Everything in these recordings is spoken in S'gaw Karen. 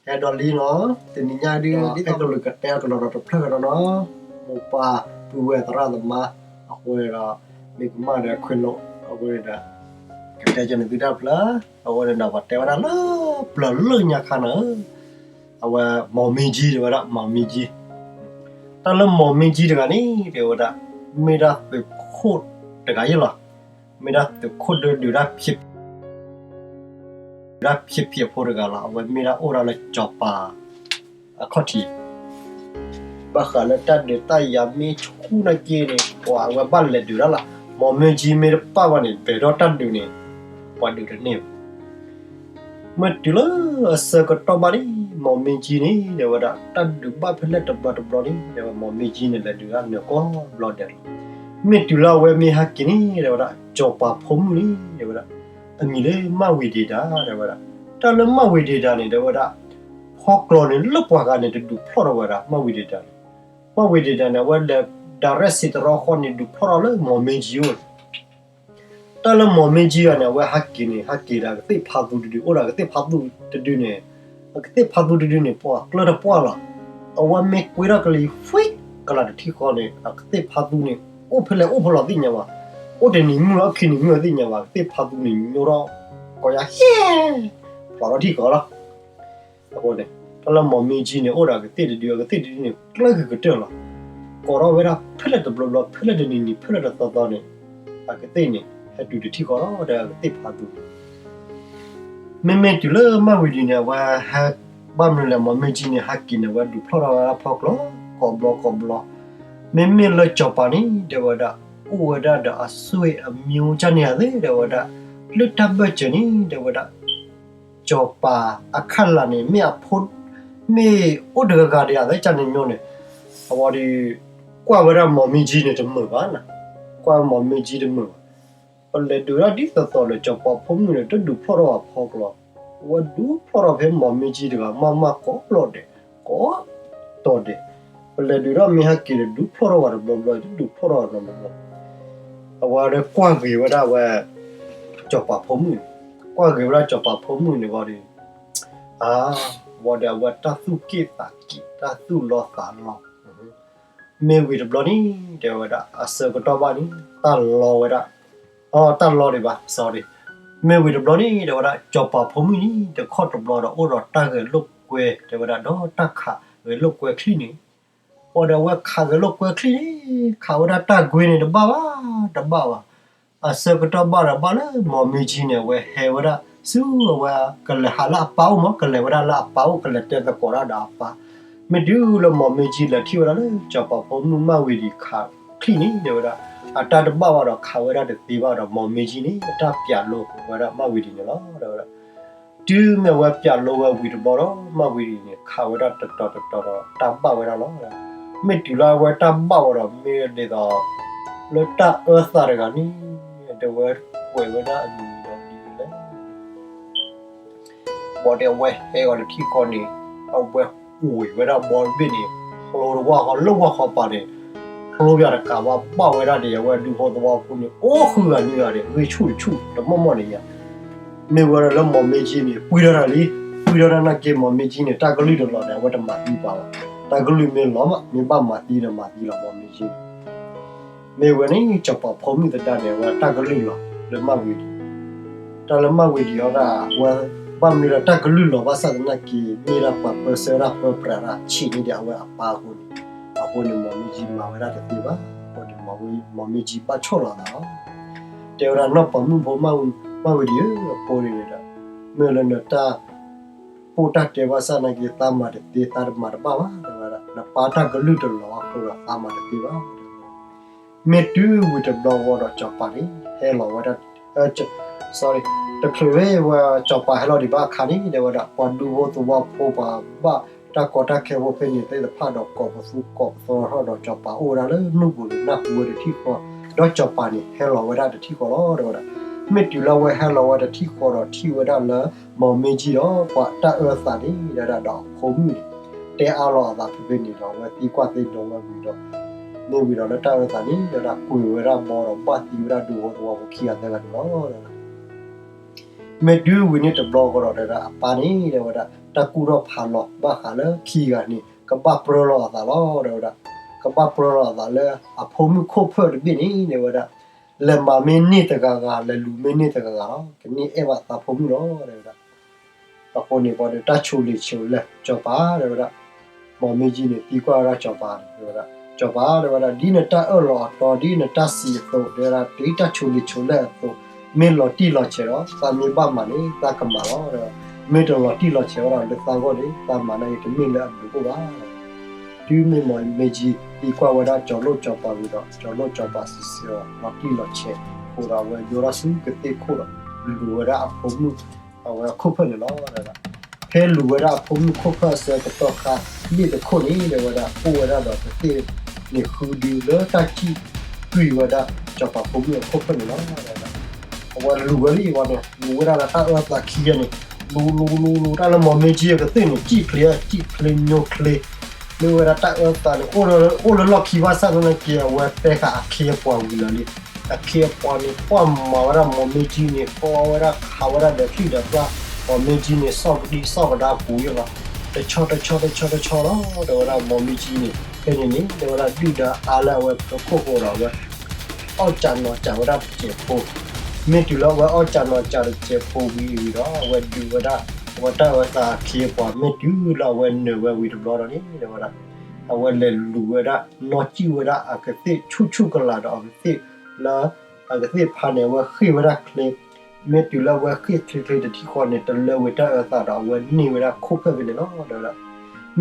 အဲၣ်ဒိးလံနီၤ, တနံၤညါဒုး အဲၣ်ဒိးလၢကတဲအကလီၢ်ဒီးတဖျၢၣ်ကဒီးနီၤ, မိၢ်ပၢ်ပုၢ်ဝဲၢ်သရၣ်သမါ, အဃိန့ၣ်ဒီး မ့ၢ်ကမၣ်ဒီးခွဲးလိာ်, အဃိန့ၣ်ဒီး ကတဲကန့ၣ်သုတၢ်ဖျၢၣ်, အဃိန့ၣ်ဒီး ပှၤတဲဝဲဒၣ်လၢပျၢၤလၢညါခါန့ၣ်, အဝဲ မောင်မင်းကြီး တဲဝဲဒၣ် မောင်မင်းကြီး, တၢ်လၢ မောင်မင်းကြီး တဂၤန့ၣ် တဲဝဲဒၣ် မ့ၢ်ဒၣ်သုးခိၣ်တဂၤယဲလီၤ, မ့ၢ်ဒၣ်သုးခိၣ်ဒုးဒုးတၢ်ဖံး ဒုးတၢ်ဖံးဖံးဖိတဂၤလီၤ, အဝဲမ့ၢ်ဒၣ်အိၣ်ဒၣ်လၢစီၤပၤအခီၣ်ထံး, ဘၣ်ဃးလၢတၢ်ဒုးတၢ်ယၤမ့ၢ်ဆူၣ်နာ်က့န့ၣ် ပှၤအဝဲဘၣ်လဲၤဒုးဒၣ်လီၤ, မောင်မင်းကြီး မ့ၢ်တပၣ်ဘၣ်န့ၣ် ဘဲၣ်ဒီးတၢ်ဒုးန့ၣ် ပှၤဒုးတန့ၢ်ဘၣ် မ့ၢ်တုၤလၢအဆၢကတီၢ်ဘၣ်န့ၣ် မောင်မင်းကြီး န့ၣ် တဲဝဲဒၣ် တၢ်ဒုးဘၣ်ဖဲလဲၣ်တဘျီတဘျီန့ၣ် တဲဝဲ မောင်မင်းကြီး န့ၣ် လဲၤဒုးဒၣ်နၢၤကိးဘျီဒဲးလီၤ, မ့ၢ်တုၤလၢအဝဲမ့ၢ်ဟဲက့ၤန့ၣ် တဲဝဲဒၣ် စီၤပၤဖိမုၣ်န့ၣ် တဲဝဲဒၣ် အမံၤလၢ မၣ်ဝံၤဒံးဒၣ် တဲဝဲဒၣ်, တၢ်လၢ မၣ်ဝံၤဒံးဒၣ် န့ၣ် တဲဝဲဒၣ် ဖီကျိၤန့ၣ် လၢပှၤဂၤန့ၣ် တဒုးဖျီၣ်ထီၣ်ဝဲဒၣ် မၣ်ဝံၤဒံးဒၣ်န့ၣ်, မၣ်ဝံၤဒံးဒၣ်န့ၣ် အဝဲလဲၤ direct စံးတရီဃီန့ၣ် ဒုးဖျီၣ်ထီၣ်လၢ မောင်မင်းကြီး အိၣ်န့ၣ် တၢ်လၢ မောင်မင်းကြီး အံၤန့ၣ် အဝဲဟဲက့ၤန့ၣ် ဟဲက့ၤဒီးအကသ့ၣ်ဖးသူတဒု အိၣ်ဒီးအကသ့ၣ်ဖးသူတဒုန့ၣ်, အကသ့ၣ်ဖးသူတဒုန့ၣ် ပှၤကျၢၢ်တပှၢ်လီၤ, အဝဲမ့ၢ်ကွ့ထီၣ်ကလံၤ ဖှံကလၤတထံၣ်ဃီန့ၣ် အကသ့ၣ်ဖးသူန့ၣ် အိၣ်ဖဲလဲၣ်အိၣ်ဖဲလဲၣ်သ့ၣ်ညါဘၣ်, အိၣ်တနံၤမုၢ်အခံနံၤမုၢ်သ့ၣ်ညါဘၣ်, အကသ့ၣ်ဖးသူန့ၣ် ညိထီၣ် ကိးယၤဟဲ ဖျိးထီၣ်ထံၣ်ဃီလီၤ အဃိန့ၣ် တၢ်လၢ မောင်မင်းကြီး န့ၣ် အိၣ်ဒီးအကသ့ၣ်တဒု အကသ့ၣ်တဒုန့ၣ် ကျၢၢ်ကကတၢၢ်လီၤ, ကိးထီၣ်ဝဲဒၣ်ဖဲလဲၣ်တဘျီဘျီ ဖဲလဲၣ်တနံၤနံၤ ဖဲလဲၣ်တသီသီန့ၣ်, အကသ့ၣ်န့ၣ် ဟဲတုၤတထံၣ်ဃီဒီးအကသ့ၣ်ဖးသူန့ၣ် မ့မ့ၢ်တုၤလၢ မၣ်ဝံၤဒံးန့ၣ် အဝဲဟဲ ဘၣ်မနုၤလဲၣ် မောင်မင်းကြီး န့ၣ် ဟဲက့ၤန့ၣ် အဝဲဒုးဖျီၣ်ထီၣ်ဝဲဒၣ်ဖီကျိၤ ကိးဘျီကိးဘျီ, မ့မ့ၢ်လၢစီၤပၤန့ၣ် တဲဝဲဒၣ် အိၣ်ဝဲဒၣ်ဒီးအဆွေအမျိုး ကန့ၣ်ဧါသ့ၣ် တဲဝဲဒၣ်, လၢတၢ်ဘၢၣ်စၢၤန့ၣ် တဲဝဲဒၣ် စီၤပၤအခးလးန့ၣ် မ့ၢ်အဖိ မ့ၢ်အိၣ်တဂၤဂၤဒံးဧါသ့ၣ် ကန့ၣ်မ့ၢ်န့ၣ်, အဝဲဒီး ကွၢ်ဝဲဒၣ် မောင်မင်းကြီး န့ၣ် တမုာ်ဘၣ်, ကွၢ် မောင်မင်းကြီး တမုာ်ဘၣ်, ပလဲၤဒုးဒၣ်ဒ်သိးသိးဒီး စီၤပၤဖိမုၣ်န့ၣ် တဒုးဖျီၣ်ထီၣ်ဘၣ်ဖီကျိၤ, အဝဲဒုးဖျီၣ်ထီၣ်ဖဲ မောင်မင်းကြီး တဂၤ မၢ်မၢ်ကိးဘျီဒဲး ကိးတီၤဒဲး, ပလဲၤဒုးထီၣ်မ့ၢ်ဟဲက့ၤဒီး ဒုးဖျီၣ်ထီၣ်ဝဲတဘျီဘျီ တဒုးဖျီၣ်ထီၣ်နီတဘျီဘျီ, အဝဲဒီးကွၢ်ဂ့ၤဝဲဒၣ်ဝဲ စီၤပၤဖိမုၣ်န့ၣ်, ကွၢ်ဂ့ၤဝဲဒၣ်စီၤပၤဖိမုၣ်န့ၣ်ဝံၤဒီး အါ ဝံၤဒီးအဝဲတၢ်သူၣ်က့ၣ်သးက့ၣ် တၢ်သူၣ်လီသးလီ, မ့ၢ်ဝံၤတဘျီန့ၣ် တဲဝဲဒၣ် အဆၢကတီၢ်ဘၣ်န့ၣ် တၢ်လီဝဲဒၣ်, အ တၢ်လီဒံးဘၣ် sorry, မ့ၢ်ဝံၤတဘျီန့ၣ် တဲဝဲဒၣ် စီၤပၤဖိမုၣ်န့ၣ် တခီတဘျီဒီး အိၣ်ဒီးတၢ်ဂဲၤလိာ်ကွဲ တဲဝဲဒၣ် ဒီးတၢ်ခးဂဲၤလိာ်ကွဲချံၣ်န့ၣ်, ဝံၤဒီးအဝဲခးဂဲၤလိာ်ကွဲချံၣ်န့ၣ် ခးဝဲဒၣ်တၢ်ကွ့န့ၣ် တဘၣ်ဘၣ် တဘၣ်ဘၣ်, အဆၢကတီၢ်ဘၣ်ဒီးဘၣ်လၢ မောင်မင်းကြီး န့ၣ် အဝဲဟဲဝဲဒၣ်ဆူအဝဲ ကလဲၤဟးလၢအပၢ်အိၣ်မး ကလဲၤဝဲဒၣ်လၢအပၢ်အိၣ် ကလဲၤတဲသကိးတၢ်ဒီးအပၢ်, မ့ၢ်တုၤလၢ မောင်မင်းကြီး လဲၤထံၣ်ဝဲဒၣ်လၢ စီၤပၤဖိမုၣ် မၣ်ဝံၤဒံး ခးချံၣ်န့ၣ် တဲဝဲဒၣ် အတၢ်တဘၣ်ဘၣ်ဒီး ခးဝဲဒၣ်တသ့ဘၣ်ဒီး မောင်မင်းကြီး န့ၣ် အတၢ်ပျးလိဝဲဒၣ် မၣ်ဝံၤဒံး န့ၣ်လီၤ တဲဝဲဒၣ်, တုၤမ့ၢ်အဝဲပျးလိဝဲဝံၤတဘျီဒီး မၣ်ဝံၤဒံးန့ၣ် ခးဝဲဒၣ်တတီၤတတီၤဒီး တၢ်ဘၣ်ဝဲဒၣ်လီၤ, မ့ၢ်တုၤလၢအဝဲတၢ်ဘၣ်ဝဲဒီး မ့ၢ်ဒ်သိး လၢတၢ်အၢသးတဂၤန့ၣ် တဲဝဲကွဲးဝဲဒၣ်အမံၤဒီးဒ်လဲၣ် ဘၣ်ဒီးအဝဲဟဲအီၤတထံၣ်ဃီန့ၣ် အဝဲကွံာ်ဝဲဒၣ်ဘီတဘ့ၣ်န့ၣ် ဖျိတဝၢ်ဃီ လၢဝၢ်ဃီပၤန့ၣ် ဖျိပၠးတကးဘၣ် ဘၣ်ဝဲဒၣ်ဒီး အဝဲဒူဖိသဝီဖိန့ၣ် အိၣ်ဃုဂၤနွံဂၤဒီး ဂံၢ်ဆူၣ်တဆူၣ်တမီၢ်မီၢ်န့ၣ်ယါ မ့ၢ်ဝဲဒၣ်လၢ မောင်မင်းကြီး န့ၣ် ပှံထီၣ်တၢ်လံ, ပှံထီၣ်တၢ်နာ်က့ မောင်မင်းကြီး န့ၣ် တၢ်ကလုၢ်တလီၤဒီး အဝဲတမၤသံပှၤဘၣ်, တၢ်ကလုၢ်မ့ၢ်လီၤမး မ့ၢ်ဘၣ်မၤသံဒီးမၤသံလီၤ မောင်မင်းကြီး န့ၣ် မ့ၢ်ဝဲန့ၣ် စီၤပၤဖိမုၣ်သဒါန့ၣ် အဝဲတၢ်ကလုၢ်လီၤလၢမၣ်ဝံၤဒံး, တၢ်လၢမၣ်ဝံၤဒံးအီၤဒၣ် အဝဲဘၣ်မနုၤလၢတၢ်ကလုၢ်လီၤဘၣ်ဆၣ်သနာ်က့ မ့ၢ်ဒၣ်ပှၤပၢဆှၢတၢ်ပၢပြးတၢ်ဆံးန့ၢ်ဒံးအဝဲအပၢ်အဃိန့ၣ်, အဃိန့ၣ် မောင်မင်းကြီး မၤဝဲဒၣ်တသ့ဘၣ်, အဃိန့ၣ် မောင်မင်းကြီး ဘၣ်ဆီၣ်လီၤအသးလီၤ, တဲဝဲဒၣ်နီၢ်ပိာ်မုၣ်ဖိ မၣ်ဝံၤဒံးဧၢ အဖိန့ၣ်ဒီး မ့ၢ်လၢနတၢ် ပိၢ်တၢ်တဲဘၣ်ဆၣ်သနာ်က့ သးမၤတသ့ သးတမၤတဘၣ်ဘၣ် တဲဝဲဒၣ် နပၢ်တၢ်ကလုၢ်တလီၤအဃိဒီးသးမၤတသ့ဘၣ်, မ့ၢ်တုၤဝံၤတဘျီဝံၤဒီး စီၤပၤန့ၣ် ဟဲလီၤဝဲဒၣ်, sorry, တချုးဝဲ စီၤပၤဟဲလီၤဒံးဘၣ်အခါန့ၣ် တဲဝဲဒၣ် ပှၤဒူဖိသဝီဖိ ပှၤဘၣ်တၢ်ကီတၢ်ခဲဖိဖဲန့ၣ်သ့ၣ်တဖၣ်ဒီး ကိးပသူကိးပသီထီၣ်ဒီး စီၤပၤအိၣ်ဝဲဒၣ်လၢမုၢ်ပူၤန့ၣ် နၢ်ဟူဝဲတထံၣ်ဃီ, ဒီးစီၤပၤန့ၣ် ဟဲလီၤဝဲဒၣ်တထံၣ်ဃီလီၤ တဲဝဲဒၣ်, မ့ၢ်တုၤလၢအဝဲဟဲလီၤဝဲတထံၣ်ဃီဒီး ထံၣ်ဝဲဒၣ်လၢ မောင်မင်းကြီး ဒီး ပှၤတၢ်အၢသးန့ၣ် တဲဝဲဒၣ်ဒီးအဖိမုၣ်န့ၣ် တဲအါလီၤအသးဖဲဖဲန့ၣ်ဒီး အဝဲသံကွၢ်သ့ၣ်နီၣ်ဝဲဝံၤဒီး မ့ၢ်ဝံၤဒီးလၢတၢ်အၢသးန့ၣ် တဲဝဲဒၣ် ကွံာ်ဝဲဒၣ်ဘီဒီး ဘၣ်သံဝဲဒၣ်ဒူဖိသဝီဖိခံဂၤသၢဂၤန့ၣ်လီၤ တဲဝဲဒၣ် မ့ၢ်တုၤဝံၤန့ၣ်တဘျီဃီဒီး တဲဝဲဒၣ် အပၢ်န့ၣ် တဲဝဲဒၣ် တၢ်ကူၣ်ထီၣ်ဖးလီၤဘၣ်ဃးလၢခံဂၤန့ၣ် ကဘၣ်ပြၢလိာ်အသးလီၤ တဲဝဲဒၣ်. ကဘၣ်ပြၢလိာ်အသးလၢ အဖိမုၣ်ခိၣ်ဖၢၣ်တဘ့ၣ်န့ၣ် တဲဝဲဒၣ် လဲၤမၤမ့ၢ်န့ၢ်တဂၤဂၤ လဲၤလူၤမ့ၢ်န့ၢ်တဂၤဂၤလီၤ ကန့ၢ်အဲၣ်ဘၣ်သးဖိမုၣ်လီၤ တဲဝဲဒၣ်. အဃိန့ၣ် ပှၤဒီးတၢ်ဆိၣ်လ့ၤဆိၣ်လဲၢ် စီၤပၤ တဲဝဲဒၣ်. မီၢ်မ့ၢ်ကၠံန့ၣ် သံကွၢ်ဝဲဒၣ်စီၤပၤ တဲဝဲဒၣ်, စီၤပၤ တဲဝဲဒၣ်, ဒ်နတၢ်အၢၣ်လီၤအီၤတီ ဒ်နတၢ်စံးအသိး တဲဝဲဒၣ်, ဒ်တၢ်ဆိၣ်လ့ၤဆိၣ်လဲၢ်အသိး မ့ၢ်လီၤတံၢ်လီၤဆဲးဒီး သးမ့ၢ်ဘၣ်မၤန့ၣ် သးကမၤလီၤ. မ့ၢ်တလီၤတံၢ်လီၤဆဲးဝဲဒၣ်လၢသးဂီၢ်န့ၣ် သးမၤန့ၣ်တမ့ၢ်လၢအဘျုးအိၣ်ဘၣ်. တုၤမ့ၢ်မီၢ်မ့ၢ်ကၠံသံကွၢ်ဝဲဒၣ်စီၤလိၣ်စီၤပၤဝံၤဒီး စီၤလိၣ်စီၤပၤစံးဆၢအီၤ လီၤတံၢ်လီၤဆဲးအဃိဒီး အဝဲယိးထီၣ်ဆူကသ့ၣ်ခိၣ်ဒီး လူၤဝဲဒၣ်အဖိမုၣ် အဝဲခိၣ်ဖၢၣ်န့ၣ်လီၤ. ဖဲလူၤဝဲဒၣ်အဖိမုၣ်ခိၣ်ဖၢၣ်အဆၢကတီၢ်ခါဘ့ၣ်တခိၣ်န့ၣ် တဲဝဲဒၣ် အိၣ်ဝဲဒၣ်ဒီးကသ့ၣ်န့ၣ် ဃုဒုလၢတၢ်စံၣ်ကွံာ်ဝဲဒၣ်စီၤပၤဖိမုၣ်အခိၣ်ဖၢၣ်န့ၣ်လီၤ. အဝဲလူၤဝဲလံအဂီၢ်န့ၣ် လူၤဝဲဒၣ်ဒီးတၢ်အၢသးခံဂၤန့ၣ် လူၤလူၤလူၤလူၤတၢ်လၢမီၢ်မ့ၢ်ကၠံအကသ့ၣ်န့ၣ် စံၣ်ချ့စံၣ်ချ့ညိချ့ မ့ၢ်ဝဲဒၣ်တၢ်အၢသးန့ၣ် အိၣ်လၢလီၢ်ခံဘၣ်ဆၣ်သနာ်က့ အဝဲတဲဃာ်အခ့အပှၤဝံၤလီၤလံ. အခ့အပှၤန့ၣ် ကွၢ်မၤဝဲဒၣ်မီၢ်မ့ၢ်ကၠံန့ၣ် ကျီဝဲဒၣ်ခးဝဲဒၣ်ဒီးချံၣ်ဒီးပျၢ် မီၢ်မ့ၢ်ကၠံန့ၣ် စီၣ်ကဒံစီၣ်ကဒါပူၤယဲၢ်လီၤ. တဆီတဆီတဆီတဆီလီၤ. တဲဝဲဒၣ်မီၢ်မ့ၢ်ကၠံန့ၣ် ဖဲန့ၣ်န့ၣ် တဲဝဲဒၣ်ဒုၣ်ဒါအါလၢအဝဲဖၢခိၣ်ဃိဒီး အဝဲ အီၣ်စးနီၤစးဝဲဒၣ်တစဲးဖိ မ့ၢ်တုၤလၢအဝဲအီၣ်စးနီၤစးတစဲးဖိဝံၤဝံၤဒီး အဝဲဒုးဝဲဒၣ် အဝဲတၢ်အၢသးအခ့အပှၤ မ့ၢ်တုၤလၢအဝဲနၢၤဝဲဝံၤတဘျီဒီးန့ၣ် တဲဝဲဒၣ် အဝဲလဲၤလူၤဝဲဒၣ် နီၢ်စံၣ်ဝဲဒၣ်အကသ့ၣ်ဆူၣ်ဆူၣ်ကလာ်ဒီးအကသ့ၣ်လၢ အကသ့ၣ်ဖါန့ၣ် အဝဲဃ့ၢ်ဝဲဒၣ်ချ့ မ့ၢ်တုၤလၢအဝဲဃ့ၢ်ချ့ချ့တထံၣ်ဃီန့ၣ် တလၢဝံၤတၢ်အၢသးဒီး အဝဲန့ၢ်ဝဲဒၣ်ခိၣ်ဖၢၣ်ဖဲန့ၣ်လီၤ. တဲဝဲဒၣ်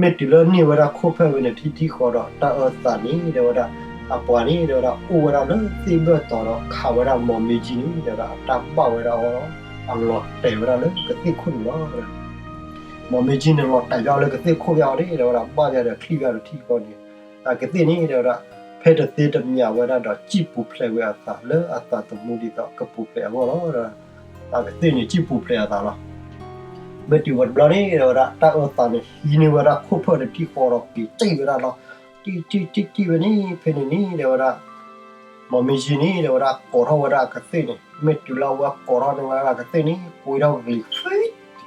မ့ၢ်တုၤလၢန့ၢ်ဝဲဒၣ်ခိၣ်ဖၢၣ်ဖဲန့ၣ်တထံၣ်ဃီဒီး တၢ်အၢသးန့ၣ် တဲဝဲဒၣ် အပှၤန့ၣ် တဲဝဲဒၣ် အိၣ်ဝဲဒၣ်လၢသ့ၣ်ဘၢၣ်တီၤဒီး ခးဝဲဒၣ်မီၢ်မ့ၢ်ကၠံန့ၣ် တဲဝဲဒၣ် အတၢ်ဘၣ်ဝဲဒၣ်အီၤဒီး အလီၤတဲာ်ဝဲဒၣ်လၢကသ့ၣ်ခိၣ်န့ၣ်လီၤ. မီၢ်မ့ၢ်ကၠံန့ၣ် လီၤတဲာ်ဘၣ်အီၤလၢကသ့ၣ်ခိၣ်ဘၣ်အီၤန့ၣ် တဲဝဲဒၣ် ဘၣ်ယၤဒီးချံၣ်ဘၣ်ဒီးထံၣ်ဃီန့ၣ် အကသ့ၣ်န့ၣ် တဲဝဲဒၣ် ဖဲတသ့တမံၤဝဲဒၣ်ဒီး စံၣ်ပူၤဖျဲးဝဲအသးလၢအသးသမူဒ်သိးကပူၤဖျဲးအဂီၢ်လီၤ. အကသ့ၣ်န့ၣ် စံၣ်ပူၤဖျဲးအသးလီၤ. မ့ၢ်တုၤဝဲတဘျီန့ၣ် တဲဝဲဒၣ် တၢ်အၢသးန့ၣ် ဟံးန့ၢ်ဝဲဒၣ်ခိၣ်ဖၢၣ်တထံၣ်ဃီဒီး က့ၤစံၣ်ဝဲဒၣ်လီၤ. တံၢ်တံၢ်တံၢ်တံၢ်ဝဲန့ၣ် ဖဲန့ၣ်န့ၣ် တဲဝဲဒၣ် မီၢ်မ့ၢ်ကၠံန့ၣ် တဲဝဲဒၣ် ကိးထီၣ်ဝဲဒၣ်အကသ့ၣ်န့ၣ် မ့ၢ်တုၤလၢအဝဲကိးထီၣ်န့ၢ်ဝဲဒၣ်အကသ့ၣ်န့ၣ် ပှ့ၤ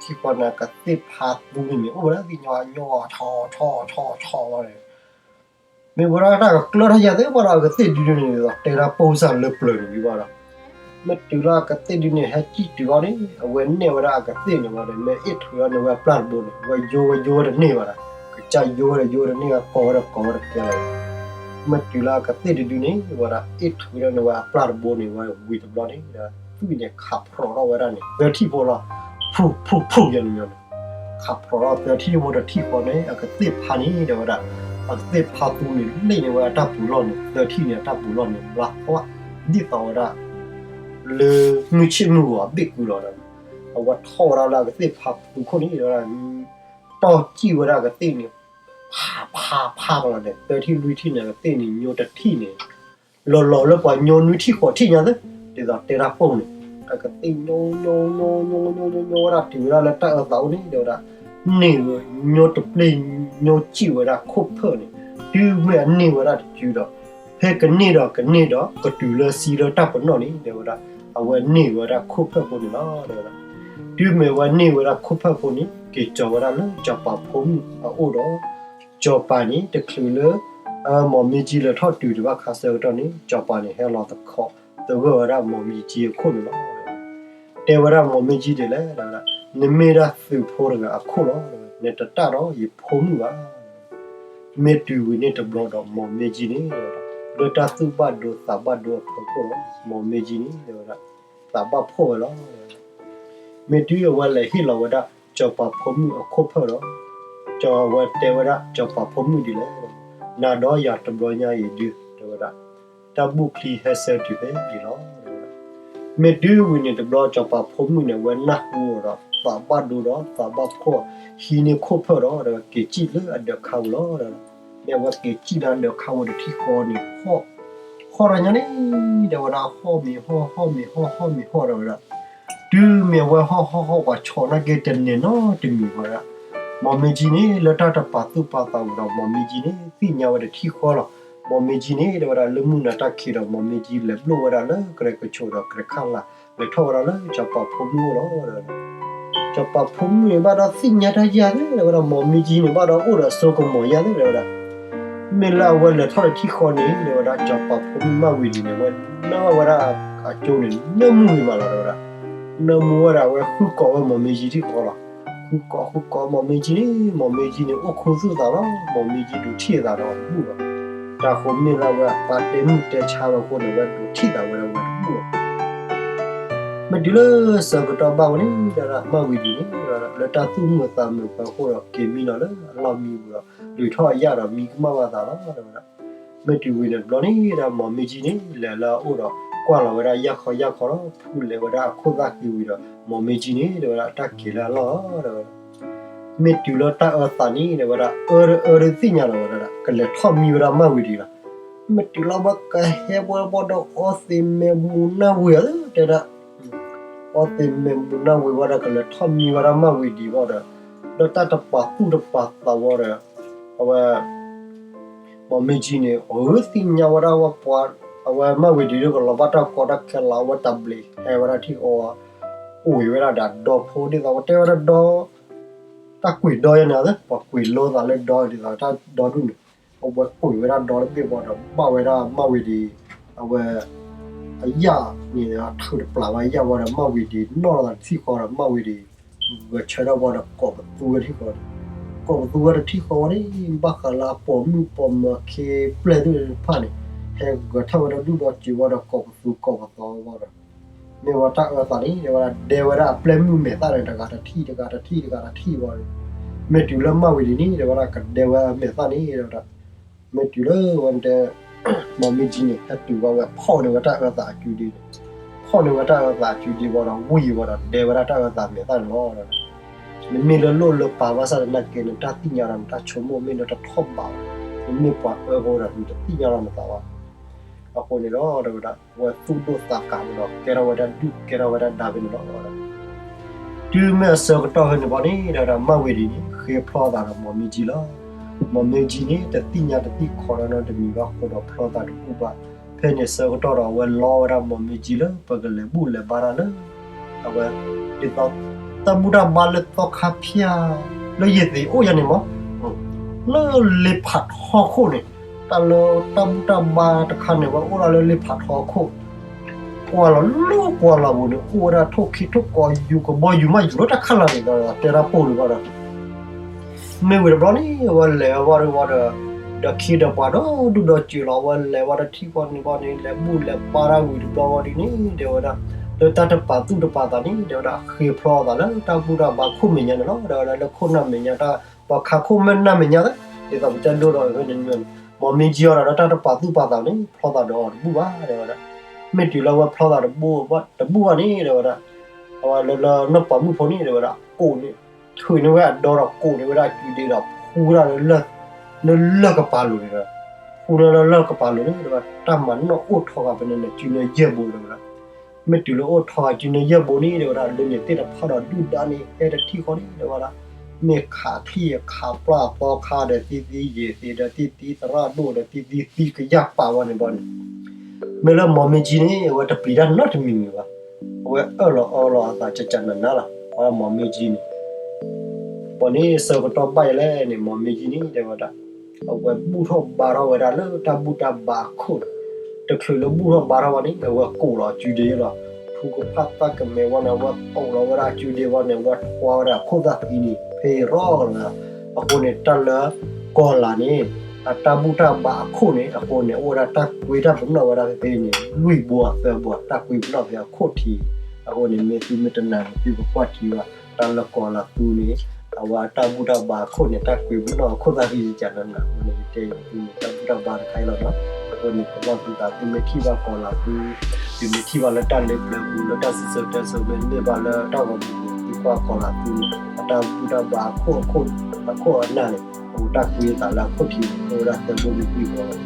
ထီၣ်ကလံၤ တထံၣ်ဃီန့ၣ် အကသ့ၣ်ဖါသူန့ၣ်န့ၣ် အိၣ်ဝဲဒၣ်သ့ၣ်ညါညီညီ ဆီဆီဆီဆီလီၤန့ၣ် မ့ၢ်ဝဲဒၣ်တၢ်ကကျၢၢ်ထီၣ်ယၤသ့ၣ်တဖၣ်ဒီး အကသ့ၣ်ဒုန့ၣ်ဒီး တဲဒၣ်ပိၢ်စၢ်လၢပျၢၤန့ၣ်ဒံးဘၣ်ဒီး မ့ၢ်တုၤလၢအကသ့ၣ်ဒုန့ၣ် ဟဲစံၣ်တုၤအီၤန့ၣ် အဝဲနဲၣ်ဝဲဒၣ်အကသ့ၣ်န့ၣ်ဝဲဒီး မ့ၢ်အ့ၣ်ထုးထီၣ်န့ၢ်ဝဲအပျၢ်တဘိန့ၣ် အဝဲယိဝဲယိဝဲတန့ၢ်ဘၣ်ဒီး ကစၢ်ယိဝဲဒီးယိဝဲတန့ၢ်ဘၣ် ကိးဝဲဒီးကိးဝဲတကဲလီၤ. မ့ၢ်တုၤလၢအကသ့ၣ်တဒုန့ၣ် ဝဲဒၣ်အ့ၣ်ထုးထီၣ်န့ၢ်ဝဲအပျၢ်တဘိန့ၣ် ဝဲဝံၤတဘျီန့ၣ်ဒီး သွံၣ်န့ၣ်ခးဖျိးထီၣ်ဝဲဒၣ်န့ၣ် သၢထံၣ်ဖိလီၤ. ဖူၣ်ဖူၣ်ဖူၣ်ယဲၢ်န့ၣ် ခးဖျိးထီၣ်သၢထံၣ်ဖိတထံၣ်ဃီန့ၣ် အကသ့ၣ်ဖါန့ၣ် တဲဝဲဒၣ် အကသ့ၣ်ဖါသူန့ၣ် လ့ၣ်န့ၢ်ဝဲအတၢ်ပူၤလီၢ်န့ၣ် သၢထံၣ်န့ၣ် အတၢ်ပူၤလီၢ်န့ၣ် ဘျါပှၢ် ဒ်သိးဝဲဒၣ် လၢမုၢ်ဆ့ၣ်မုၢ်ဂီၤအဘ့ၣ်ကုလီၤဒီး အဝဲထီၣ်ဝဲဒၣ်လၢအကသ့ၣ်ဖါသူခိၣ်န့ၣ် တဲဝဲဒၣ် တီၢ်စံၣ်ဝဲဒၣ်အကသ့ၣ်န့ၣ် ဖးဖးဖးကလီၤန့ၣ် သၢထံၣ်လွံၢ်ထံၣ်န့ၣ် အကသ့ၣ်န့ၣ် ညိတထံၣ်န့ၣ် လီၤလီၤလၢပှၤညိနွံထံၣ်ဃိးထံၣ်ညါသ့ ဒ်သိးတဲတၢ်ပိၢ်န့ၣ် အကသ့ၣ်ညိညိညိညိညိညိညိဝဲဒၣ်တုၤဝဲဒၣ်လၢတၢ်အၢသးအိၣ်န့ၣ် တဲဝဲဒၣ် န့ၢ်ဝဲညိတပျ့ၢ်ညိစံၣ်ဝဲဒၣ်ခိၣ်ဖၢၣ်န့ၣ် တုၤမ့ၢ်အန့ၢ်ဝဲဒၣ်တစုဒီး ဖဲကန့ၢ်ဒီးကန့ၢ်ဒီး ကတုၤလၢစံလၢတၢ်ပနီၣ်န့ၣ် တဲဝဲဒၣ် အဝဲန့ၢ်ဝဲဒၣ်ခိၣ်ဖၢၣ်ဖိန့ၣ်လီၤ တဲဝဲဒၣ်. တုၤမ့ၢ်ဝဲန့ၢ်ဝဲဒၣ်ခိၣ်ဖၢၣ်ဖိန့ၣ် က့ၤကၠီၤဝဲဒၣ်လၢစီၤပၤဖိမုၣ်အအိၣ်ဒီး စီၤပၤန့ၣ် တချုးလၢ မီၢ်မ့ၢ်ကၠံလဲၤထီၣ်တုၤတဘၣ်ခါဆၢကတီၢ်န့ၣ် စီၤပၤန့ၣ် ဟဲလီၤသခီးသဂၢၢ်ဝဲဒၣ်မီၢ်မ့ၢ်ကၠံအခိၣ်န့ၣ်လီၤ. တဲဝဲဒၣ်မီၢ်မ့ၢ်ကၠံဒ်လဲၣ် တဲဝဲဒၣ် နမ့ၢ်ဒၣ်သုးဖိတဂၤအခိၣ်လီၤ နတတၢ်ဒီးယဖိမုၣ်ဘၣ်. မ့ၢ်တုၤဝံၤန့ၣ်တဘျီဒီးမီၢ်မ့ၢ်ကၠံန့ၣ် လၢတၢ်သူၣ်ဘၣ်ဒိသးဘၣ်ဒိအဖီခိၣ်ဒီး မီၢ်မ့ၢ်ကၠံန့ၣ် တဲဝဲဒၣ် သးဘၣ်ဖှီၣ်ဝဲလီၤ. မ့ၢ်တုၤအဝဲလဲၤဟ့ၣ်လီၤဝဲဒၣ် စီၤပၤဖိမုၣ်အခိၣ်ဖၢၣ်ဒီး အဝဲတဲဝဲဒၣ် စီၤပၤဖိမုၣ်ဒ်လဲၣ် နၤဒီးယၤတဘျီညါအံၤဒု တဲဝဲဒၣ် တၢ်ဘူၣ်ချံဟဲဆၢတုၤဖဲအံၤလီၤ တဲဝဲဒၣ်. မ့ၢ်တုၤဝံၤန့ၣ်တဘျီ စီၤပၤဖိမုၣ်န့ၣ် အဝဲနၢ်ဟူဒီး သးဘၣ်ဒိဒီး သးဘၣ်ဖှီၣ် ဟံးန့ၢ်ခိၣ်ဖၢၣ်ဒီး က့ၤစံၣ်လၢအဒၢးခါပူၤလီၤ တဲဝဲဒၣ်. မ့ၢ်အဝဲက့ၤစံၣ်လၢအဒၢးခါပူၤတထံၣ်ဃီန့ၣ် ဟီၣ်ထီၣ်ညါန့ၣ် တဲဝဲဒၣ် ဟီၣ်မ့ၤဟီၣ် ဟီၣ်မ့ၤဟီၣ် ဟီၣ်မ့ၤဟီၣ် တဲဝဲဒၣ်. တုၤမ့ၢ်အဝဲဟီၣ်ဟီၣ်ဟီၣ် ပှၤဆီးနာ်က့တန့ၢ်နီတမံၤဝဲဒၣ်. မီၢ်မ့ၢ်ကၠံန့ၣ် လၢတၢ်တပာ်သူၣ်ပာ်သးဝဲဒီး မီၢ်မ့ၢ်ကၠံန့ၣ် သ့ၣ်ညါဝဲတထံၣ်ဃီလီၤ. မိၢ်မ့ၢ်ကၠံန့ၣ် တဲဝဲဒၣ်လၢမုၢ်နၤတၢ်ခံးဒီး မိၢ်မ့ၢ်ကၠံလဲၤဘျိၣ်ဝဲဒၣ်လၢကရဲၣ်ကဆိးဒီးကရဲၣ်ခၣ်လၤ လဲၤထီၣ်ဝဲဒၣ်လၢစီၤပၤဖိမုၣ်အိၣ်လီၤ. စီၤပၤဖိမုၣ်န့ၣ် ဘၣ်ဒီးသ့ၣ်ညါတၢ်ယဲၢ်သ့ တဲဝဲဒၣ် မိၢ်မ့ၢ်ကၠံန့ၣ် ဘၣ်ဒီးအိၣ်ဒီးစိကမီၤယဲၢ်သ့ တဲဝဲဒၣ်. မ့ၢ်လၢအဝဲလဲၤထီၣ်တထံၣ်ဃီန့ၣ် တဲဝဲဒၣ် စီၤပၤဖိမုၣ်မၢ်ဝံၤဒံးန့ၣ် ဝဲနၢ်ဝဲဒၣ်အကၠိန့ၣ် နၢမူဝံၤမးလီၤ တဲဝဲဒၣ်. နၢမူဝဲဒၣ် အဝဲဃုကိးဝဲမိၢ်မ့ၢ်ကၠံထံၣ်ဃီလီၤ. ဃုကိးဃုကိးမိၢ်မ့ၢ်ကၠံန့ၣ် မိၢ်မ့ၢ်ကၠံန့ၣ် အိၣ်ခူသူၣ်သးလီၤ. မိၢ်မ့ၢ်ကၠံဒုးထံၣ်အသးဒီးတဘူၣ်ဘၣ်. တၢ်ဃိမ့ၢ်လၢအဝဲအပၢ်တဲမုၢ်တဲဆါဝဲအဃိန့ၣ် ဝဲဒုးထံၣ်သးဝဲဒၣ်ဝဲတဘူၣ်ဘၣ်. မ့ၢ်တုၤလၢဆၢကတီၢ်ဘၣ်ဝဲန့ၣ် တဲဝဲဒၣ် မၢ်ဝံၤဒံးန့ၣ် လၢတၢ်သူၣ်မုာ်သးမုာ်ပၢအဃိဒီး က့ၤမံလီၤလၢအလီၢ်မံပူၤဒီး လုၢ်ထီၣ်အယၣ်ဒီးမံကမၣ်ဘၣ်သးလီၤ တဲဝဲဒၣ်. မ့ၢ်တုၤဝံၤန့ၣ်တဘျီန့ၣ် တဲဝဲဒၣ် မိၢ်မ့ၢ်ကၠံန့ၣ် လဲၤလၢအအိၣ်ဒီး ကွၢ်လီၤဝဲဒၣ်ယၣ်ခီယၣ်ခီဒီး ဖူးလဲၤဝဲဒၣ်အခိၣ်သၣ်ဃံဝံၤဒီး မိၢ်မ့ၢ်ကၠံန့ၣ် တဲဝဲဒၣ် တၢ်က့ၤလၢအလီၢ်လီၤ တဲဝဲဒၣ်. မ့ၢ်တုၤလၢတၢ်အၢသးန့ၣ် တဲဝဲဒၣ် အၢတအၢတသ့ၣ်ညါလီၤဝဲဒၣ် ကလဲၤထီၣ်မံဝဲဒၣ်မၢ်ဝံၤဒံးလီၤ. မ့ၢ်တုၤလၢအဝဲကဟဲဝဲဘၣ်ဒီးအီသံးမဲာ်မူၤနၢ်ဝ့ၤဧၢ တဲဒၣ် အီသံးမဲာ်မူၤနၢ်ဝ့ၤဝဲဒီး ကလဲၤထီၣ်မံဝဲဒၣ်မၢ်ဝံၤဒံးဘၣ်ဒီး လၢတၢ်တပာ်သူၣ်တပာ်သးဝဲဒီး အဝဲ မိၢ်မ့ၢ်ကၠံန့ၣ် အၢသ့ၣ်ညါဝဲဒၣ်ဝဲပှၤ အဝဲမၢ်ဝံၤဒံးဒီး ကလီၤဘၣ်တၢ်ကီတၢ်ခဲလီၤ အဝဲတၢ်ဘျံးဟဲဝဲဒၣ်ထံၣ်အီၤ ကွံာ်ဝဲဒၣ်ဒီးဒီဖိဒ်သိး ပတဲဝဲဒၣ်ဒီ တၢ်ကွံာ်ဒီယဲန့ၣ် ပှၤကွံာ်လိသးလၢဒီဒ်သိးတၢ်ဒီဒူၣ်န့ၣ် အဝဲကွံာ်ဝဲဒၣ်ဒီတဘ့ၣ်ဘၣ်ဒီး ဘၣ်ဝဲဒၣ်မၢ်ဝံၤဒံး အဝဲ အယၣ်န့ၣ် ထုးတပျၢ်ဘၣ်ယၣ်ဝဲဒီး မၢ်ဝံၤဒံးနီၣ်လီၤသးတထံၣ်ဃီဒီး မၢ်ဝံၤဒံး ဂဲၤဆၢထၢၣ်ဘၣ်ဒီး ကိးပသူဝဲတထံၣ်ဃီန့ၣ် ကိးပသူဝဲတထံၣ်ဃီဝဲန့ၣ် ဘၣ်ဃးလၢအပိာ်မုၣ်ပိာ်မၢၤခ့ပျဲၢ်သ့ၣ်တဖၣ်န့ၣ် ဟဲဂဲၤထၢၣ်ဝဲဒီးဒူၣ်ဒီစၢၤဝဲဒီး ကိးပသူကိးပသီဝဲဒီး မ့ၢ်ဝဲတၢ်အၢသးန့ၣ် တဲဝဲဒၣ် ဒဲဝဲဒၣ်အပျဲၢ်မုၣ်မဲာ်သၣ်န့ၣ် တဂၤတထံၣ် တဂၤတထံၣ် တဂၤတထံၣ်ဝဲန့ၣ် မ့ၢ်တုၤလၢမၢ်ဝံၤဒံးန့ၣ် တဲဝဲဒၣ် ကဒဲဝဲမဲာ်သၣ်န့ၣ် တဲဝဲဒၣ် မ့ၢ်တုၤလၢဝဲတဲ မိၢ်မ့ၢ်ကၠံန့ၣ် ဟဲတုၤဝဲ ဝဲဖီၣ်န့ၢ်ဝဲတၢ်အၢသးအစုဒ့န့ၣ် ဖီၣ်န့ၢ်ဝဲတၢ်အၢသးအစုဒ့ဝဲဒီး ဝံၤဝဲဒီး ဒဲဝဲဒၣ်တၢ်အၢသးမဲာ်သၣ်န့ၣ်လီၤ. နမ့ၢ်လၢလိၣ်လၢပာ်ဘၣ်ဆၣ်သနာ်က့ နတၢ်သ့ၣ်ညါဒီးနတၢ်ဆိကမိၣ်မ့ၢ်လၢတထီၣ်ဘးဘၣ်, နမ့ၢ်ပှၤအၢဖိဒီး နတသ့ၣ်ညါလီၤနသးဘၣ်. အဃိန့ၣ်ဒီး တဲဝဲဒၣ် ဝဲသူၣ်ဒိၣ်သးကးဝဲဒီး ကဲထီၣ်ဝဲဒၣ်ဒူၣ်ကဲထီၣ်ဝဲဒၣ်ဒါဖဲန့ၣ်လီၤ. တုၤမ့ၢ်အဆၢကတီၢ်ဖဲန့ၣ်ဘၣ်န့ၣ် တဲဝဲဒၣ် မၢ်ဝံၤဒံးန့ၣ် ဃ့ဖျီသးဒီးမိၢ်မ့ၢ်ကၠံလီၤ. မိၢ်မ့ၢ်ကၠံန့ၣ် တသ့ၣ်ညါတသ့ၣ်ခီဒီးနီတမံၤဘၣ်အဃိဒီး ဖျီသးတဘူၣ်ဘၣ်. ဖဲန့ၣ်ဆၢကတီၢ်ဒီး အဝဲလီဝဲဒၣ်မိၢ်မ့ၢ်ကၠံလၢ ပကလဲၤဘူၣ်လဲၤဘါတၢ်လၢ အဝဲ ဒ်သိး တၢ်ဘူၣ်တၢ်ဘါလၢသီခါဖၠၣ် လၢယသ့ၣ်အိၣ်ယၤန့ၣ်မး လၢလ့ဖးထီခိၣ်န့ၣ် တၢ်လၢတၢ်ဘူၣ်တၢ်ဘါတခါန့ၣ် ဝဲအိၣ်ဒၣ်လၢလ့ဖးထီခိၣ် ကွၢ်လီၤလၢကွၢ်လီၤပူၤန့ၣ် အိၣ်ဝဲဒၣ်ထိၣ်ခ့ထိၣ်ကီယူၤကဘီယူၤမးယူၤလၢတၢ်ခၣ်လီၤန့ၣ် တဲတၢ်ပိၢ်န့ၣ်ဘၣ်ဒီး မ့ၢ်ဝံၤတဘျီန့ၣ် အဝဲလဲၤဝဲဒီး ဒီးခ့ဒီးပှၤဒီဒူၣ်ဒီစၢၤလီၤ အဝဲလဲၤဝဲဒီးထံၣ်ဃီန့ၣ်ဘၣ်န့ၣ် လဲၤဘူၣ်လဲၤဘါတၢ်ဝံၤတဘျီဝဲဒ်န့ၣ် တဲဝဲဒၣ် လၢတၢ်တပာ်သူၣ်တပာ်သးန့ၣ် တဲဝဲဒၣ် ဃ့ဖျီသးလၢတၢ်ဘူၣ်တၢ်ဘါခိၣ်မဲာ်ညါန့ၣ်လီၤ. တဲဝဲဒၣ်လၢခိၣ်နၢ်မဲာ်ညါ တၢ်ပှၤခးခိၣ်မဲာ်နၢ်မဲာ်ညါ ဒ်သိးပတဲဒိဒီးဖဲန့ၣ် မိၢ်မ့ၢ်ကၠံအီၤဒီး တၢ်တပာ်သူၣ်ပာ်သးန့ၣ် ဖျီသးဒီးအီၤတဘူၣ်ဘၣ် တဲဝဲဒၣ်. မ့ၢ်တုၤလၢအဝဲဖျီသးတဘူၣ်ဘၣ်န့ၣ် တဲဝဲဒၣ် အဝဲလၢလၢနီၢ်ပၤမုၣ်ဖိန့ၣ် တဲဝဲဒၣ် ကိးန့ၣ် ထုးန့ၢ်ဝဲအဒီဒီးကိးန့ၢ်ဝဲဒၣ်အစုဒ့ဒီး ဖူဝဲဒၣ်လၢ လၢလၢၢ်ကပၤလိၤန့ၣ်ဒီး ဖူန့ၢ်လၢလၢၢ်ကပၤလိၤန့ၣ် တဲဝဲ တၢ်မၤနီၣ်အိၣ်ထီၣ်ဃာ်ဖဲန့ၣ်န့ၣ် စုန့ၢ်ယဲၢ်ဘိ တဲဝဲဒၣ်. မ့ၢ်တုၤလၢအိၣ်ထီၣ်ဃာ်စုန့ၢ်ယဲၢ်ဘိန့ၣ် တဲဝဲဒၣ် လၢန့ၣ်သ့ၣ်တဖၣ်ဒီးဒုၣ်ဒါန့ၣ် ဟဲတထံၣ်ဃီန့ၣ် တဲဝဲဒၣ် မ့ၢ်ခးချံခးပျၢ်သီခါဒီးသံသံယဲၢ်သ့ၣ်ဒီးသံသံသရၣ်ဒိၣ်ဒီးသံသံသံကယၢ်ပာ်ဝဲန့ၣ်ဘၣ်န့ၣ် မ့ၢ်လၢမိၢ်မ့ၢ်ကၠံန့ၣ် အဝဲတပျံၤတၢ်နီတမံၤမံၤဘၣ်. အဝဲအၢၣ်လီၤအီလီၤအသးကကနၤနၤလီၤ အမိၢ်မ့ၢ်ကၠံန့ၣ် ဘၣ်န့ၣ်ဆၢကတီၢ်ဘၣ်ယလဲၣ်န့ၣ် မိၢ်မ့ၢ်ကၠံန့ၣ် တဲဝဲဒၣ် အဝဲဘူၣ်ထီၣ်ဘါထီၣ်ဝဲဒၣ်လၢတၢ်ဘူၣ်တၢ်ဘါအခိၣ်န့ၣ် တချုးလၢဘူၣ်ထီၣ်ဘါထီၣ်ဘၣ်န့ၣ် အဝဲကိးလီၤအစုဒ့လီၤ. ဖုကဖၣ်သၣ်ကမဲာ်ဝဲန့ၣ် အဝဲကိးလီၤဝဲဒၣ်အစုဒ့ဝဲန့ၣ် အဝဲထွါဝဲဒၣ်အခိၣ်သၣ်ဃံန့ၣ် ဖဲအံၤရီလီၤ. အဃိန့ၣ် တၢ်လၢကီၤလၤန့ၣ် အတၢ်ဘူၣ်တၢ်ဘါအခိၣ်န့ၣ် အဃိန့ၣ် အိၣ်ဝဲဒၣ်တၢ်ကွ့တၢ်ပနီၣ်ဝဲဒၣ်ဖဲဖဲန့ၣ် လွံၢ်ဘိအသၢဘိ တၢ်ကွ့ပနီၣ်ဖဲအခိၣ်ထံး. အဃိန့ၣ် မ့ၢ်သုမ့ၢ်တနာ်န့ၣ် သုကကွၢ်ထံဘၣ် တၢ်လၢကီၤလၤသူန့ၣ် အဝဲအတၢ်ဘူၣ်တၢ်ဘါအခိၣ်န့ၣ် တၢ်ကွ့ပနီၣ်အခိၣ်သၣ်ဃံကကနၤနၤ အဃိန့ၣ် ယတဲယၤသုန့ၣ် တၢ်ဘူၣ်တၢ်ဘါတခါအံၤလီၤနီၤ. အဃိန့ၣ် ပနီၣ်သုသး သုမ့ၢ်ထံၣ်ဘၣ်ကီၤလၤသူ သုမ့ၢ်ထံၣ်ဘၣ်လၢတၢ်လၢပျၢၤပူၤ လၢတၢ်စံၣ်စိၤတဲစိၤ မ့တမ့ၢ်ဘၣ်လၢတၢ်ဂီၤမူၤပူၤ သုကွၢ်ကီၤလၤသူန့ၣ် အတၢ်ဘူၣ်တၢ်ဘါအခိၣ် အခိၣ်အနၢ်န့ၣ် အတၢ်ကွ့သးလၢအခိၣ်ထံးန့ၣ် အိၣ်ဝဲဒၣ်သၢဘိမ့ၢ်လွံၢ်ဘိလီၤ.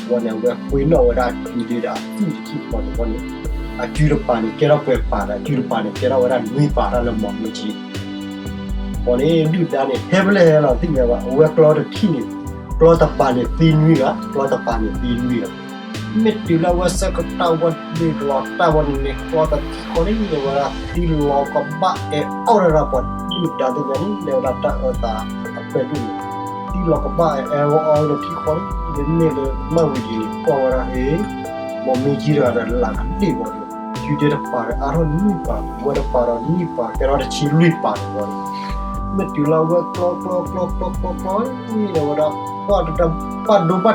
အဝဲန့ၣ် အဝဲကွ့နီၣ်ဝဲဒၣ်အစုဒ့ဒီးအသူၣ်တထံၣ်ဃီန့ၣ်ဘၣ်န့ၣ် အစုတပၤန့ၣ် ကဲထီၣ်ပှဲၤပၤဒီး အစုတပၤန့ၣ် ကဲထီၣ်ဝဲဒၣ်နွံပၤတၢ်လၢမိၢ်မ့ၢ်ကၠံ ဘၣ်န့ၣ် ဒုၣ်ဒါန့ၣ် ဟဲဖဲလဲၣ်ဟဲလီၤသ့ၣ်ညါဘၣ် အဝဲကျီတထံၣ်န့ၣ် ကျီတပၤန့ၣ်သံနွံဂၤ, ကျီတပၤန့ၣ်သံနွံဂၤ. မ့ၢ်တုၤလၢအဝဲဆၢကတီၢ်ဝဲဒၣ်လီၤတၢ်ဝဲန့ၣ်န့ၣ် ကျီတထံဃီန့ၣ် တဲဝဲဒၣ်သံလီၤကဘၣ်အဲၣ်အီၣ်တၢ်ပှၤဒုၣ်ဒါသ့ၣ်ညါန့ၣ် တဲဝဲဒၣ်တၢ်အၢသးအဖျၢၣ်ဒၣ်န့ၣ် သံလီၤကဘၣ်အဲၣ်အီၣ်ဝဲန့ၣ်ထံဃီန့ၣ် မ့မ့ၢ်လၢမၢ်ဝံၤဒံးန့ၣ် ကွၢ်ဝဲဒၣ်အ့ၣ် မိၢ်မ့ၢ်ကံတဂၤဒီးလၢကဒ့ၣ်ဝဲဒီး ယူဒဲတပၤဒီးအါထီၣ်နွံပၤ ဝဲတပၤဒီးနွံပၤ ကဲထီၣ်တဆံလွံၢ်ပၤန့ၣ်ဝဲ မ့ၢ်တုၤလၢအဝဲကျီကျီကျီကျီကျီကျီ တဲဝဲဒၣ် ဘၣ်ဒိဘၣ်ထံးအါလီၤ တၢ်ဒုၣ်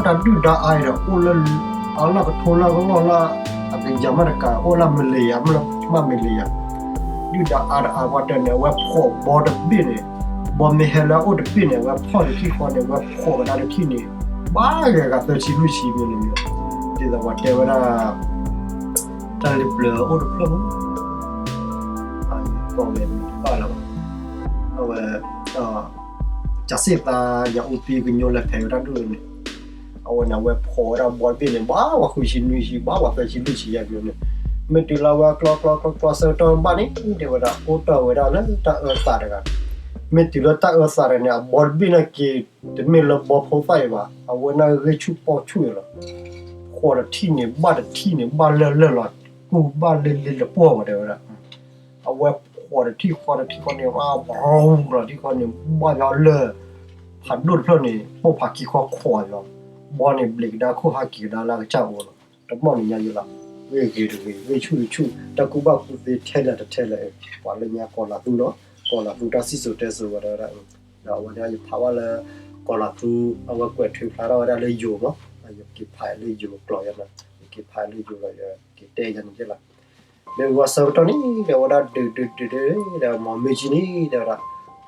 ဒါအါဒီး အိၣ်လၢအလီၢ်ကထိလၢကလီၢ်လၢ အကယၤမ့ၢ်တကး အိၣ်လၢမလ့ၤယၤ မ့ၢ်လၢမလ့ၤယၤ ဒုၣ်ဒါအါတအါပှၤတဲန့ၣ် အဝဲဖှီၣ်ဘီတဘ့ၣ်န့ၣ် ဘီမ့ၢ်ဟဲလၢအအိၣ်တဘ့ၣ်န့ၣ် အဝဲဖှီၣ်တထံၣ်ဃီန့ၣ် အဝဲဖှီၣ်ဝဲဒၣ်တထံၣ်န့ၣ် ဘၣ်ဂၤဂၤသၢဆံလွံၢ်ဆံမ့ၢ်န့ၣ် ဒ်သိးပှၤတဲဝဲဒၣ် တၢ်လ့ပျၢၤအိၣ်တဖျၢၣ်မး အဝဲမ့ၢ်တဘၣ်လၢၤဘၣ် အဝဲ ကစ့ၣ်သး ယအူပံကညိလဲၤဖဲးဝဲဒၣ်ဒိၣ်န့ၣ် အဝဲန့ၣ် အဝဲဖှီၣ်ဝဲဒၣ်ဘီတဘ့ၣ်န့ၣ် ဘၣ်ပှၤဃုဆံနွံဆံ ဘၣ်ပှၤသၢဆံလွံၢ်ဆံယဲၢ်မ့ၢ်န့ၣ် မ့ၢ်တုၤလၢအဝဲကျီကျီကျီကျီဆၢကတီၢ်ဘၣ်န့ၣ် တဲဝဲဒၣ် အိၣ်တ့ၢ်ဝဲဒၣ်လၢတၢ်အၢသးတဂၤ မ့ၢ်တုၤလၢတၢ်အၢသးတဂၤန့ၣ် အဘီတဘ့ၣ်န့ၣ်က့ၤ တမ့ၢ်လၢဘီဖိသၣ်အံၤဘၣ် အဝဲန့ၣ်ဂ့ၢ်ဆူၣ်ပီၣ်ဆူၣ်အံၤလီၤ ဖှီၣ်တထံၣ်န့ၣ် ဘၣ်တထံၣ်န့ၣ် ဘၣ်လၢလၢလီၤ ကူၣ်ဘၣ်လ့လ့လပှီၢ်ဝဲတဲဝဲဒၣ် အဝဲဖှီၣ်တထံၣ်ဃီတထံၣ်ဃီန့ၣ် ဘၣ်ဘီလီၤထံၣ်ဃီန့ၣ် ဘၣ်ယီၤလၢ ဖးဒိၣ်တဖျၢၣ်န့ၣ် ပိၢ်ဖးခံခီခွါလီၤ ဘီန့ၣ်ဘျံးကဒါခိၣ်ဟးက့ၤကဒါလၢအကစၢ်အိၣ်လီၤ တမီၢ်န့ၣ်ညါယလီၤ ဂ့ၢ်ဂ့ၤတဂ့ၤ ဂ့ၢ်ဆူၣ်တဆူၣ် တၢ်ကူၣ်ဘၣ်ကူၣ်သ့ထဲလဲၣ်တထဲလဲၣ် ပှၤလၢညါကီၤလၤသူလီၤ ကီၤလၤသူတၢ်စံၣ်စိၤတဲစိၤဝဲဒၣ် ဒီးအဝဲဒၣ်ယဖးဘၣ်လၢ ကီၤလၤသူ အဝဲကွဲးထွဲဖျါထီၣ်ဝဲဒၣ်လၢယိၤမး ယက့ၤဖးလၢယိၤကျိာ်ယၤန့ၣ် ယက့ၤဖးလၢယိၤဒီး ယက့ၤတဲယၤန့ၣ်ယလီၤ မ့ၢ်ဝံၤအဆၢကတီၢ်န့ၣ် တဲဝဲဒၣ်ဒုးဒုးဒုးဒုး ဒီးမီၢ်မ့ၢ်ကံန့ၣ် တဲဝဲဒၣ်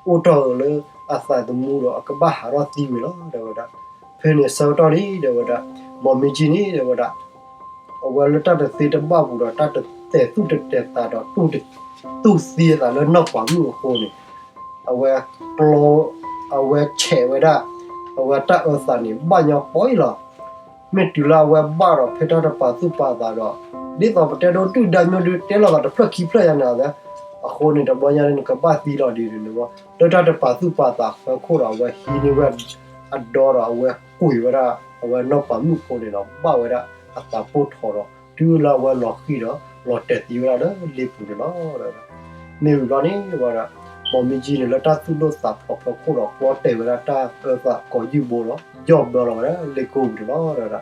အိၣ်တ့ၢ်အီၤလၢအသးသမူဒီး အကဘၣ်ဟးထီၣ်သံဝဲလီၤ တဲဝဲဒၣ် ဖဲန့ၣ်အဆၢကတီၢ်န့ၣ် တဲဝဲဒၣ် မီၢ်မ့ၢ်ကံန့ၣ် တဲဝဲဒၣ် အဝဲလၢတၢ်တသ့တဘၣ်ပူၤဒီး တၢ်တတဲာ်သူၣ်တတဲာ်သးဒီး တူၢ်သံအသးလၢနီၢ်ပၤမုၣ်အဃိန့ၣ် အဝဲ ကျီ အဝဲဆဲးဝဲဒၣ် အဝဲတၢ်အၢသးန့ၣ် ဘၣ်ညီပီအံၤလီၤ မ့ၢ်တုၤလၢအဝဲဘၣ်ဒီးဖဲတၢ်တပာ်သူၣ်ပာ်သးဒီး ဒ်သိးပတဲဒိဒုၣ်ဒါမျိုးဒုးတဲလိာ်သးတဖျၢၣ်ခံဖျၢၣ်ယၤန့ၣ် အဃိန့ၣ် တဘျီညါန့ၣ် နကဘၣ်သံလီၤဒ်န့ၣ် လၢတၢ်တပာ်သူၣ်ပာ်သးအဖီခိၣ်ဒီး အဝဲဟံးန့ၢ်ဝဲအဒီဒီး အဝဲကွံာ်ဝဲဒၣ် အဝဲနီၢ်ပၤမုၣ်ဖိန့ၣ်ဒီး ဘၣ်ဝဲဒၣ်အသးပိၢ်ထီၣ်ဒီး တုၤလၢအဝဲလီၤဃံၤဒီး လီၤတဲာ်သံဝဲဒၣ်လၢလ့ပူၤန့ၣ်လီၤ မ့ၢ်ဝံၤဘျီန့ၣ် ဝဲဒၣ် မီၢ်မ့ၢ်ကံန့ၣ် လၢတၢ်သူၣ်ဒိၣ်သးဖျိးဖီခိၣ်ဒီး ကျီတဲာ်ဝဲဒၣ်တၢ်အၢသးကိးယုၢ်ဘိလီၤ ယီၢ်ဘၢလီၤဝဲဒၣ်လ့ကိပူၤန့ၣ်လီၤ တဲဝဲဒၣ်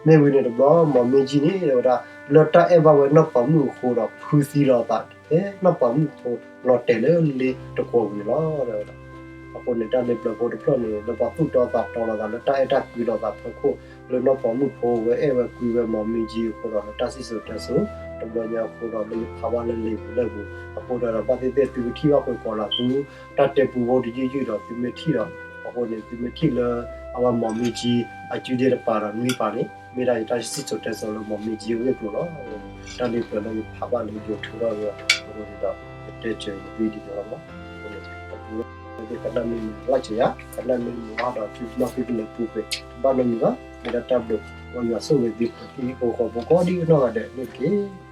မ့ၢ်ဝံၤန့ၣ်တဘျီ မီၢ်မ့ၢ်ကံန့ၣ် တဲဝဲဒၣ် လၢတၢ်အဲၣ်ဘၣ်ဝဲနီၢ်ပၤမုၣ်အဃိဒီး ဖုသံလီၤသး ဖဲနီၢ်ပၤမုၣ်ဖိလီၤတဲာ်လၢလ့တကွီၤပူၤန့ၣ်လီၤ တဲဝဲဒၣ် အဃိန့ၣ် တၢ်လ့ပျၢၤဖိတဖျၢၣ်န့ၣ် လၢပှၤသူၣ်တီသးတီလိာ်သး လၢတၢ်အဲၣ်တၢ်ကွံလိာ်သးဖီခိၣ် လၢနီၢ်ပၤမုၣ်ဖိဝဲအဲၣ်ဝဲကွံဝဲမီၢ်မ့ၢ်ကံအဃိဒီး လၢတၢ်စံၣ်စိၤတဲစိၤ တဘျီညါအဃိဒီး လၢယဖးဘၣ်လၢလ့ပူၤလၢပူၤ အဃိဒီး ဘၣ်သ့ၣ်သ့ၣ်သုကထံၣ်ဘၣ်ဃုာ်ကီၤလၤသူ တၢ်တဲပူဖိတယုၢ်ယုၢ်ဒီး သုမ့ၢ်ထံၣ်ဒီး အဃိန့ၣ် သုမ့ၢ်ထံၣ်လၢ အဝဲမီၢ်မ့ၢ်ကံ အစုဒ့တပၤဒီးနွံပၤန့ၣ် မ့ၢ်ဒၣ်ယတၢ်စံၣ်စိၤတဲစိၤလၢမီၢ်မ့ၢ်ကံအဂ့ၢ်ကျိၤလီၤ တၢ်လ့ပျၢၤလၢယဖးဘၣ်လၢယိၤထုးထီၣ်ဒီး အဃိန့ၣ်ဒီး ယတဲစၢၤယသုဒ်န့ၣ်လီၤမး အဃိန့ၣ် တပူၤလၢ ကနၣ်မ့ၢ်မုာ်လၢ်စၢၤယၤ ကနၣ်မ့ၢ်မုာ်အါဒီးသုနီၢ်သုကလဲၤပူၤကွံာ် တဘၣ်နီတမံၤဘၣ် မ့ၢ်ဒၣ်တၢ်ဘျုး မ်ယွၤဆိၣ်ဂ့ၤသု ဟံၣ်ဖိဃီဖိကိးဒံနီၢ်ဂၤဒဲးန့ၣ်တက့ၢ်.